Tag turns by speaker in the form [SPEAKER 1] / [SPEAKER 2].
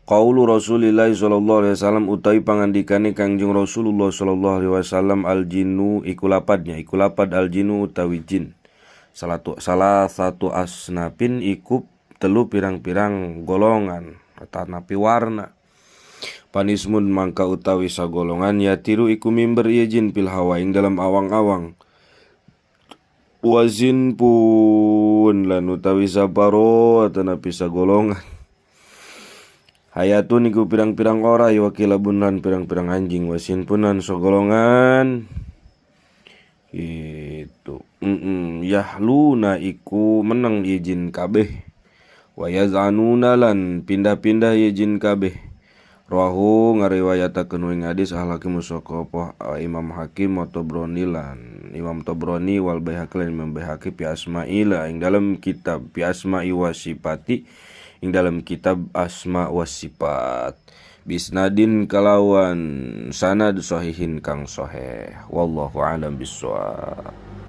[SPEAKER 1] Qaulu Rasulillah sallallahu alaihi wasallam utawi pangandikane Kangjeng Rasulullah sallallahu alaihi wasallam al jinnu iku lapadnya iku lapad al jinnu utawi jin salah satu asnafin iku telu pirang-pirang golongan atanapi warna. Panismun mangka utawi sagolongan yatiru iku mimber ieu jin fil hawa ing dalam awang-awang. Wazin pun lan utawi saparo atanapi sagolongan. Hayatun iku pirang-pirang oray wa kilabun lan pirang-pirang anjing wasin pun lan sagolongan itu yahluna iku meneng ieu jin kabeh wa yaz'anuna lan pindah-pindah ieu jin kabeh. Rawahu ngariwayatakeun ing hadis al Hakim saka Imam Hakim wa Tabrani lan Imam Tabrani wal Baihaqi lan Imam Baihaqi fi asma'ila ing dalam kitab fi asma'i wa sifati ing dalam kitab asma wa sifat bisnadin kalawan sanad sahihin kang sahih. Wallahu alam bissawab.